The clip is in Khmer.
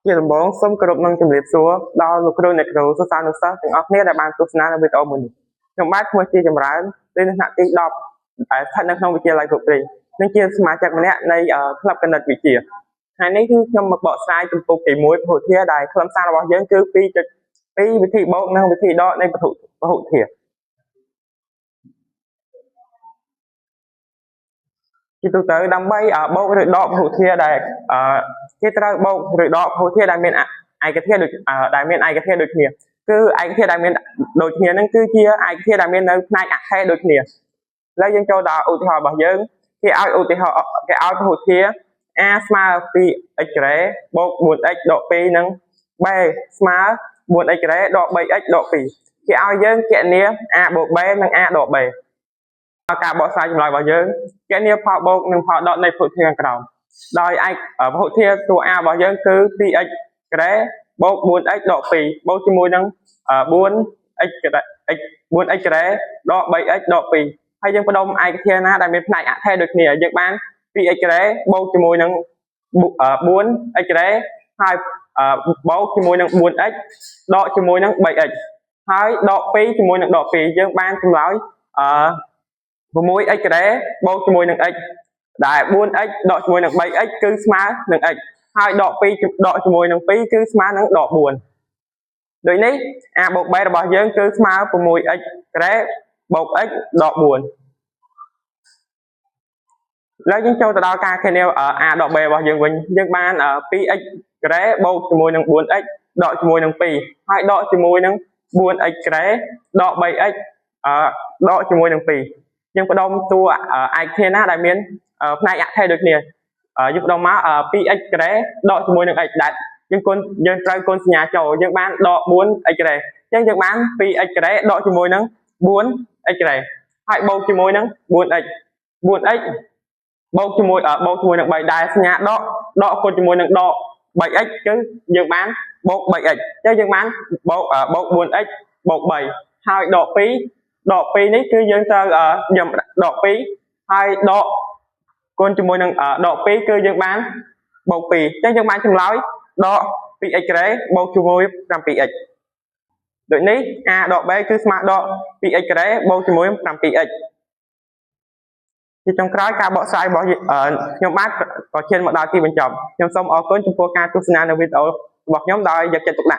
ជាដំបូងសូមគោរពនិងជម្រាបសួរដល់លោកគ្រូអ្នកគ្រូសិស្សានុសិស្សទាំងអស់គ្នាដែលបានទស្សនានៅវីដេអូមួយនេះខ្ញុំបាទឈ្មោះជាចម្រើនរៀននៅថ្នាក់ទី10ដែលស្ថិតនៅក្នុងវិទ្យាល័យគ្រប់ព្រីងនិងជាសមាជិកម្នាក់នៃក្លឹបគណិតវិទ្យាថ្ងៃនេះគឺខ្ញុំមកបកស្រាយជំពូកទី1ពហុធាតុដែលខ្លឹមសាររបស់យើងគឺ2.2វិធីបូកនិងវិធីដកនៃពហុពហុធាតុជាទូទៅដើម្បីបូកឬដកពហុធាតុដែលគេត្រូវបូកឬដកពហុធាតុដែលមានឯកធាតុដូចដែលមានឯកធាតុដូចគ្នាគឺឯកធាតុដែលមានដូចគ្នាហ្នឹងគឺជាឯកធាតុដែលមាននៅផ្នែកអថេដូចគ្នាឥឡូវយើងចូលដល់ឧទាហរណ៍របស់យើងគេឲ្យឧទាហរណ៍គេឲ្យពហុធាតុ a ស្មើ 2x ការ៉េបូក 4x ដក2និង b ស្មើ 4x ការ៉េដក 3x ដក2គេឲ្យយើងគណនា a បូក b និង a ដក b ការបកស្រាយចម្លើយរបស់យើងគណនាផលបូកនិងផលដកនៃពហុធាតុខាងក្រោមដោយឯកពហុធាតុតួ a របស់យើងគឺ 2x ការ៉េបូក 4x ដក2បូកជាមួយនឹង 4x ការ៉េ x 4x ការ៉េដក 3x ដក2ហើយយើងផ្ដុំឯកធាតុណាដែលមានផ្នែកអថេដូចគ្នាយើងបាន 2x ការ៉េបូកជាមួយនឹង 4x ការ៉េហើយបូកជាមួយនឹង 4x ដកជាមួយនឹង 3x ហើយដក2ជាមួយនឹងដក2យើងបានចម្លើយអឺ 6x ការ៉េបូកជាមួយនឹង x ដែល 4x ដកជាមួយនឹង 3x គឺស្មើនឹង x ហើយដក2ដកជាមួយនឹង2គឺស្មើនឹងដក4ដូចនេះ a បូក b របស់យើងគឺស្មើ 6x ការ៉េបូក x ដក4ឥឡូវយើងចូលទៅដល់ការគណនា a ដក b របស់យើងវិញយើងបាន 2x ការ៉េបូកជាមួយនឹង 4x ដកជាមួយនឹង2ហើយដកជាមួយនឹង 4x ការ៉េដក 3x ដកជាមួយនឹង2យើងផ្ដុំតួឯកធាតុណាដែលមានផ្នែកអថេដូចគ្នាយើងផ្ដុំមក 2x ការ៉េដកជាមួយនឹង x ដែលយើងគុណយើងត្រូវគុណសញ្ញាចូលយើងបានដក 4x ការ៉េអញ្ចឹងយើងបាន 2x ការ៉េដកជាមួយនឹង 4x ការ៉េហើយបូកជាមួយនឹង 4x 4x បូកជាមួយបូកជាមួយនឹង3ដែលសញ្ញាដកដកគុណជាមួយនឹងដក 3x គឺយើងបានបូក 3x អញ្ចឹងយើងបានបូកបូក 4x បូក3ហើយដក2ដក2នេះគឺយើងត្រូវយើងដក2ហើយដកគុណជាមួយនឹងដក2គឺយើងបានបូក2អញ្ចឹងយើងបានចម្លើយដក 2x ការ៉េបូកជាមួយ 7x ដូចនេះ a ដក b គឺស្មើដក 2x ការ៉េបូកជាមួយ 7x ជាចុងក្រោយការបកស្រាយរបស់ខ្ញុំបាទក៏ឈានមកដល់ទីបញ្ចប់ខ្ញុំសូមអរគុណចំពោះការទស្សនានៅវីដេអូរបស់ខ្ញុំដោយយកចិត្តទុកដាក់។